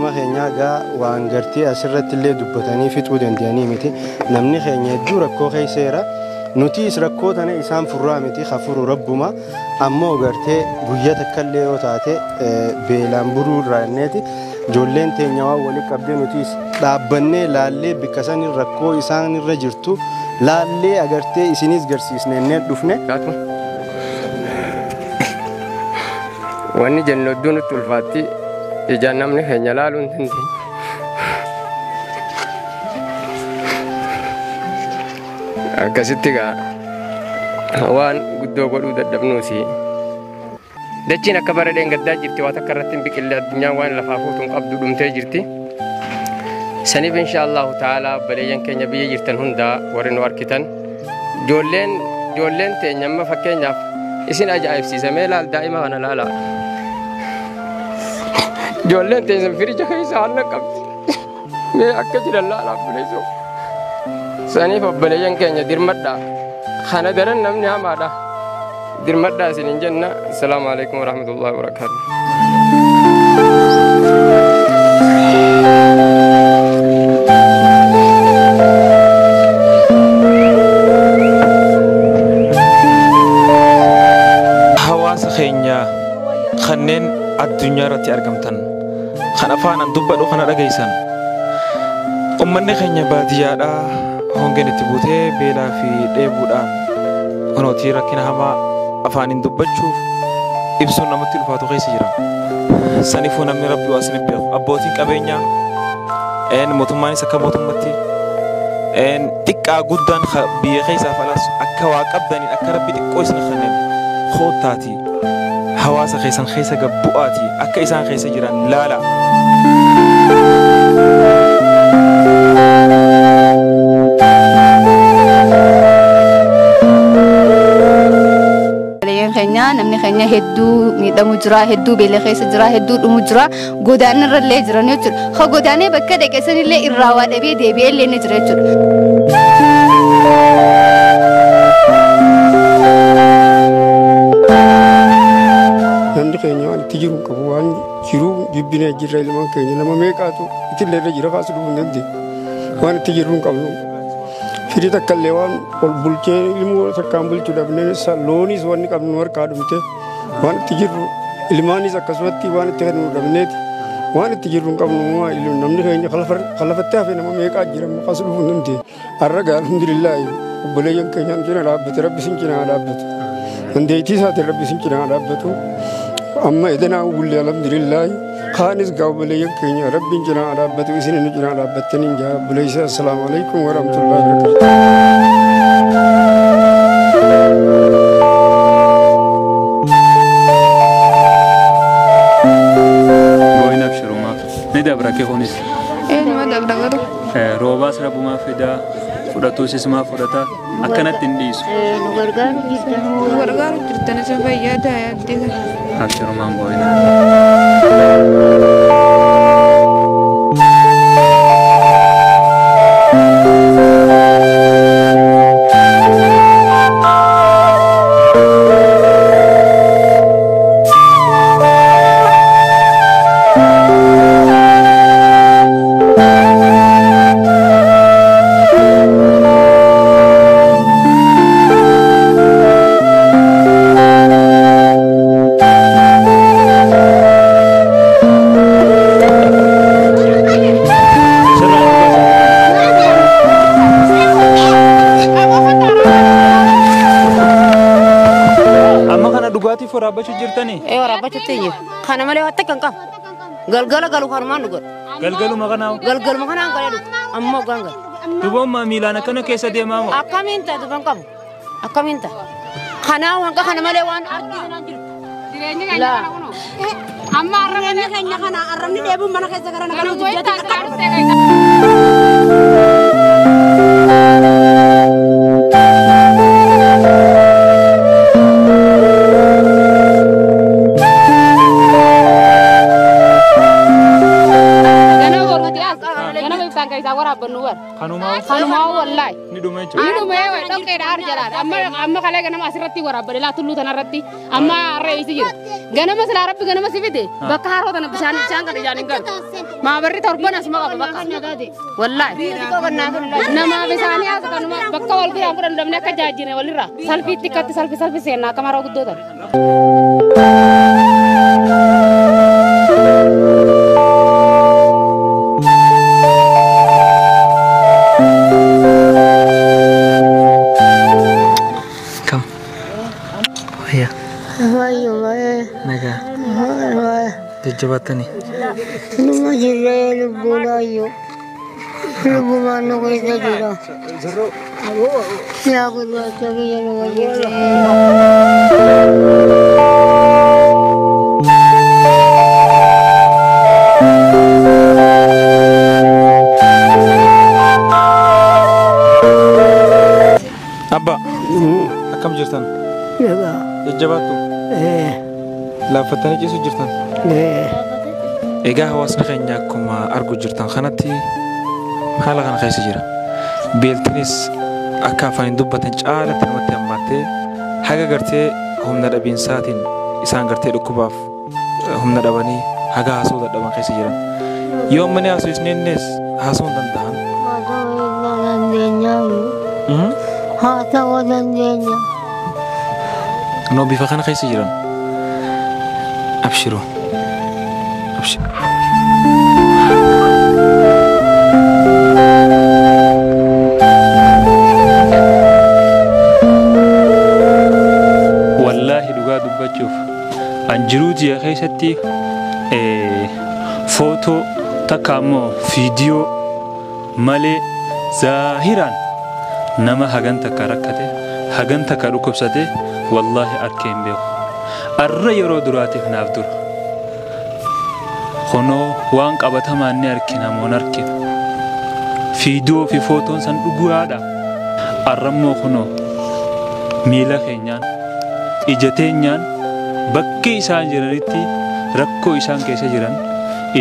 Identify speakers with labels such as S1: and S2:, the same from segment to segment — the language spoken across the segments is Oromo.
S1: Gama keenyaa gaa waan gartee asirratti illee dubbatanii fixuu danda'anii miti. Namni keenya hedduu rakkoo keessa. Nutis rakkoo tana isaan furraa miti hafuru rabbuma ammoo gartee guyyaa takka illee yoo taate beelaan buruu irraa inneeti ijoolleen teenya waan walitti qabdee nutis dhaabbannee laallee bikka san rakkoo isaan irra jirtu laallee agartee isinis garsiisne innee dhufne.
S2: Wanni jennu hedduu nutti ulfaatti ijaan namni keenya laaluu hin dandeenye. Akkasitti gaa waan guddoo godhuu dadhabnuusi. Dachiin akka bara dheengaddaa jirti waa takka irratti hin biqille addunyaan waan lafaa fuutu hin qabdu dhumtee jirti. Saniif insha Allahu ta'ala obboleeyyan keenya biyya jirtan hundaa warri nu arkitan ijoolleen teenya amma fakkeenyaaf isin ajaa'ibsiisa mee laal daa'ima kana laala. Ijoolleen teenya firija keessa haala qabdi. Mee akka jiran laala obboleessoo. Saniif obboleeyyan keenya dirmadhaa. Kana daran namni hamaadha. Dirmadhaa isin hin jenna. Assalaamu alaikum warahmatullahi wabarakatuh.
S3: Hawaasa keenya kanneen addunyaa irratti argamtan kan afaan dubbadhu kana dhageessan ummanni keenya baadiyyaadhaa hongeen itti buutee beelaa fi dheebuudhaan kunootii rakkina hamaa afaaniin dubbachuuf ibsuun namatti ulfaatu keessa jira. Saniifuu namni rabbi waa isin beeku abbootiin qabeenyaa mootummaanis akka mootummatti xiqqaa guddaan biyya keessaaf alas akka waa qabdaniin akka rabbi xiqqoo isin kanneen koottaati hawaasa keessan keessa gabbu'aati akka isaan keessa jiran laala.
S4: Namni keenya hedduu miidhamu jira, hedduu beela keessa jira, hedduu dhumu jira, godaanni irra illee jiran jechuudha. Ha godaanee bakka dhaqe sanillee irraa waa dhabee deebi'ee illee ni jira jechuudha.
S5: Namni keenya waan itti jiru qabu waan jiru jibbinee jirra ilmaan keenya nama meeqaatu itillee irra jira kaasu dhufuu hin dandeenye. Waan itti jiru hin qabnu. Firii takka illee waan ol bulchee ilmoo takkaan bulchuu dhabnee loonis wanni qabnu harkaa dhumte waan itti jirru ilmaanis akkasumatti waan itti kennu dhabneeti waan itti jirru hin qabnu namni keenya kalafattee hafe nama meeqaa jira maqas dhufuu hin dandeenye. Har'a gaa alhamdulillaahi obboleeyyan keenya nu cina dhaabbate rabbi sin cinaa dhaabbatu. Dandeettii isaatiin rabbi sin cinaa dhaabbatu. Amma edanaa bulle alhamdulillaahi kaanis gaa obboleeyyan keenya rabbiin cinaa dhaabbatu isin nu cinaa dhaabbattaniin jaa obboleessa assalaamu alaikum warahmatullahi wabarakatuh.
S6: Booyin abshirumaaf ni dabra kee kunis.
S7: Eenyuma dabra garuu.
S6: Roobaas rabbumaa fidaa fudhatuus isumaa fudhata akkanatti hin dhiisu.
S8: Nu gargaaru jirtan.
S7: Nu gargaaru jirtan isin fayyaa ta'a yaaddee kana.
S6: Abshirumaan booyina. Dhugaatiif waraabbachuu jirtanii?
S8: Ee waraabbachuutti jira. Kana malee waan takka hin qabu. Galgala galu kanumaan nu godha.
S6: Galgaluma kanaa?
S8: Galgaluma kanaan galee dhufu. Amma hoggaan gala.
S6: Duboommaa miilaan akkana keessa deemaa moo?
S8: Akkamiin ta'a duban qabu. Akkamiin ta'a? Kanaa waan kana malee waan arginu hin jiru.
S7: Jireenya keenya kana kunoo. Amma arrabni
S8: keenya kana arrabni dheebuun mana keessa gara na galuu jijjiirti.
S7: Ibsaan kan isaa waraabbannu bara.
S6: Kanumaa.
S7: Kanumaa wallaahi.
S6: Ni dhume jechuudha.
S7: Ni dhume dhoqqeedha har jalaadha. Amma amma kalee ganama asirratti waraabbane laa tulluu tanarratti amma harree isi jira. Ganama silaa rabbi ganama si fide bakka haroo tana bishaan bishaan kana ijaan hin galu. Maabarri torban asuma qaba bakka. Wallaahi. Namaaf isaanii as kanuma bakka wal biraan fudhannu dhabne akka jaajjine walirraa salfiitti akkatti salfi salfi seennaa akka maroo guddoo tana.
S9: Kam? Wayya. Nagaa. Jajjabaatanii.
S5: Numa jirra lubbuun ayyoo. Lubbumaan nu keessa jira. Yaa gurraacha biyya numa jirra.
S3: Abba, akkam jirtan?
S5: Nagaa.
S3: Jajjabaattu? Laaffattanii ciisu jirtan? Egaa hawaasni keenya akkuma argu jirtan kanatti haala kana keessa jira. Beeltinis akka afaan hin dubbatan caalatti namatti hammaattee haga gartee humna dhabiinsaatiin isaan gartee dhukkubaaf humna dhabanii haga haasoo dadhaban keessa jiran. Yoo manni haasoo isneennes haasoo hin danda'an.
S5: Haa ta'uu dandeenya.
S3: Noo bifa kana keessa jiran. Abshiru. Abshiru.
S6: Wallaahi dhugaa dubbachuuf an jiruu ji'a keessatti footoo takka ammoo viidiyoo malee zaahiraan nama hagan takka rakkate hagan takka dhukkubsate wallaahi arkee hin beeku. Arra yeroo duraatiif naaf dura. Kunoo waan qabatamaan ni argina moo hin arginu. Viidiyoo fi footoon san dhugaadha. Arrammoo kunoo miila keenyaan ija teenyaan bakki isaan jiranitti rakkoo isaan keessa jiran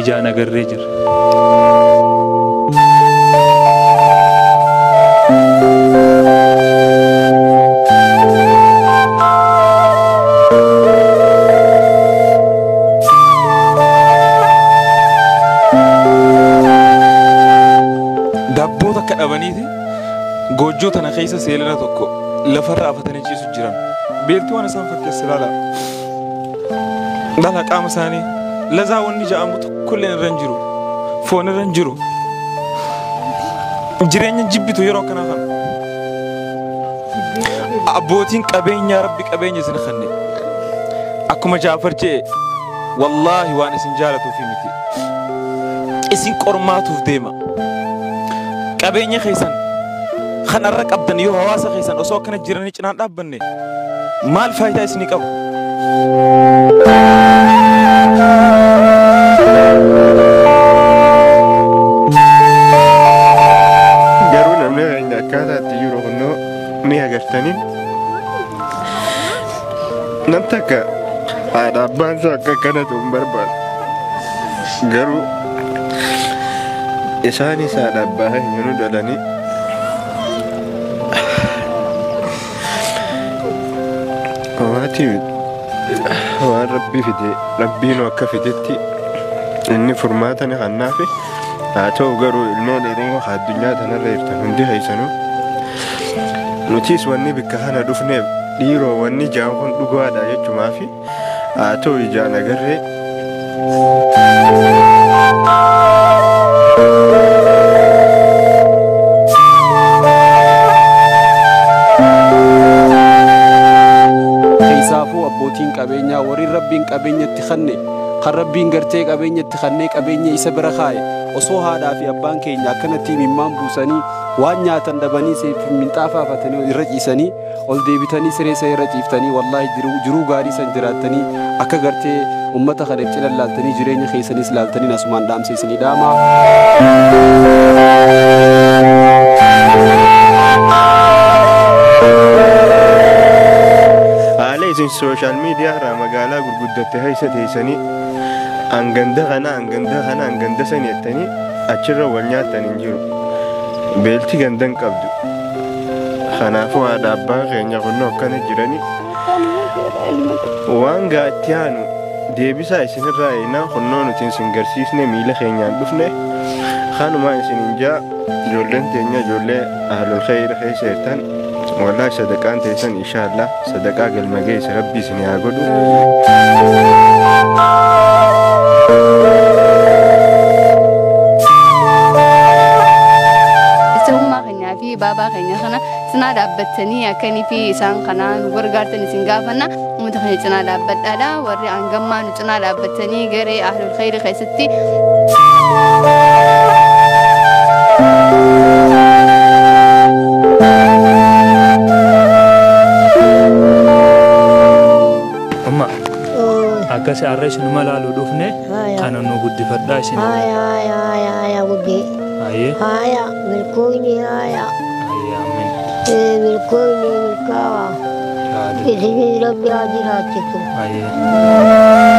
S6: ijaan agarree jira.
S3: Daabboo takka dhabaniiti goojjoo tana keessa seelana tokko lafarra afatanii ciisu jiran. Beeltii waan isaan fakkeesse ilaala. Laala qaama isaanii lazaa wanni ja'amu tokkolleen irra hin jiru. Foon irra hin jiru. Jireenya jibbitu yeroo akkanaa kana. Abbootiin qabeenyaa rabbi qabeenya isin kenne. Akkuma Jaafar je'e wallaahi waan isin jaalatuufi miti. Isin qormaatuuf deema. Qabeenya keessan kanarra qabdan yoo hawaasa keessan osoo akkana jiranii cinaan dhaabbanne maal faayidaa isinii qabu?
S1: Garuu namni keenya akkaataa itti jiru kunnoo ni agartanii. Nam takka haadha abbaan isaa akka akkanatu hin barbaadu. Garuu isaanis haadha abbaa keenya nu dhalanii maatii waan rabbi fide rabbiin akka fidetti inni furmaata ni kennaafi. Haa ta'u garuu ilmoon Oromoo addunyaa tanarra jirtan hundi keessanuu nutis wanni bakka kana dhufneef dhiiroo wanni jaan kun dhugaadha jechumaafi haa ta'u ijaan agarree.
S10: Keessaafuu abbootiin qabeenyaa warri rabbiin qabeenyatti kenne kan rabbiin gartee qabeenyatti kennee qabeenya isa bira kaa'e osoo haadhaa fi abbaan keenya akkanatti imimmaan buusanii waan nyaatan dhabanii minxaafa afatanii irra ciisanii ol deebitanii siree isa irra ciiftanii wallaahi jiruu gaarii san jiraattanii akka gartee ummata kana cina laaltanii jireenya keessanis laaltanii asumaan dhaamsa isinii dhaama.
S1: Haala isin sooshaal miidiyaa irraa magaalaa gurguddatte keessa teessanii hanganda kana hanganda kana hanganda sana jettanii Achirra wal nyaatan hin jiru. Beelti gandan qabdu. Kanaafuu haadha abbaan keenya kunnoo akkana jirani. Waan gaatti aanu deebisaa isinirraa eenaa kunnoo nuti isin garsiisne miila keenyaan dhufne kanumaa isin hin jaa ijoolleen teenya ijoollee ahlul khayr keessa jirtan wallaahi sadaqaan teessan inshaallah sadaqaa galma geesse rabbi isin haa godhu.
S4: Summaa keenyaa fi baabaa keenya kana cinaa dhaabbattanii akkanii fi isaan kana nu gargaartan isin gaafanna. Uummata keenya cinaa dhaabbadhaadha. Warri hangammaa nu cinaa dhaabbattanii garee ahlul khayri keessatti.
S6: Amma akkas har'a isinuma laaluu dhufne kana nu guddifadhaa isin.
S11: Haya, haya, haya, haya, gubbe.
S6: Ayyee.
S11: Haya, milkoonni haya.
S6: Ayyee amiin.
S11: Milkoonni milkaawa. Isinii rabbi haa jiraachisu.
S6: Ayyee.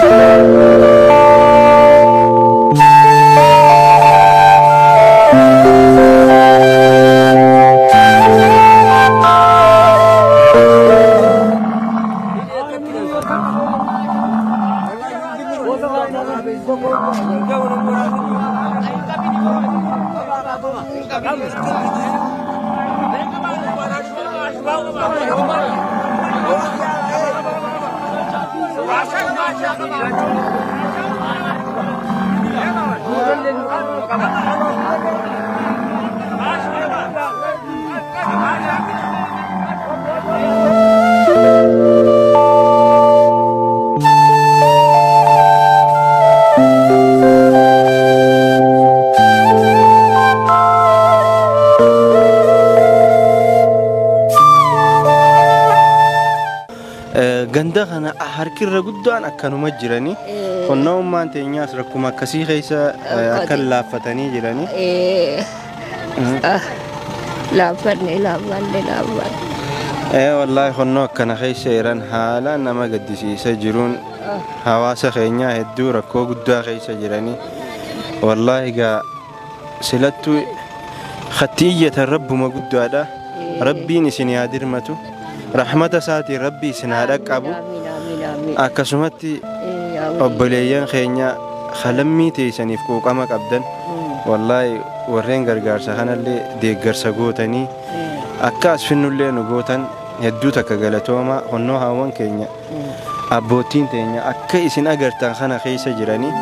S1: Ganda kana harkirra guddaan akkanuma jiranii qonnaa ummaan teenyaas rakkuma akkasii keessa akka laaffatanii jiranii.
S11: Laaffanne laaffanne laaffanne.
S1: Wallaahi qonnoo akkana keessa jiran haala nama gaddisiisa jiruun hawaasa keenyaa hedduu rakkoo guddaa keessa jiranii. Wallaahi gaa silattuu khatti iyyatan rabbuma guddaadha. Rabbiin isin haa dirmatu. Rahmata isaatiin rabbi isin haa dhaqqabu. Akkasumatti obboleeyyan keenya kalammii teessaniif quuqama qabdan wallaahi warreen gargaarsa kanallee deeggarsa gootanii akka as finnullee nu gootan hedduu takka galatoomaa honnoo haawwan keenya abbootiin teenya akka isin agartan kana keessa jiranii.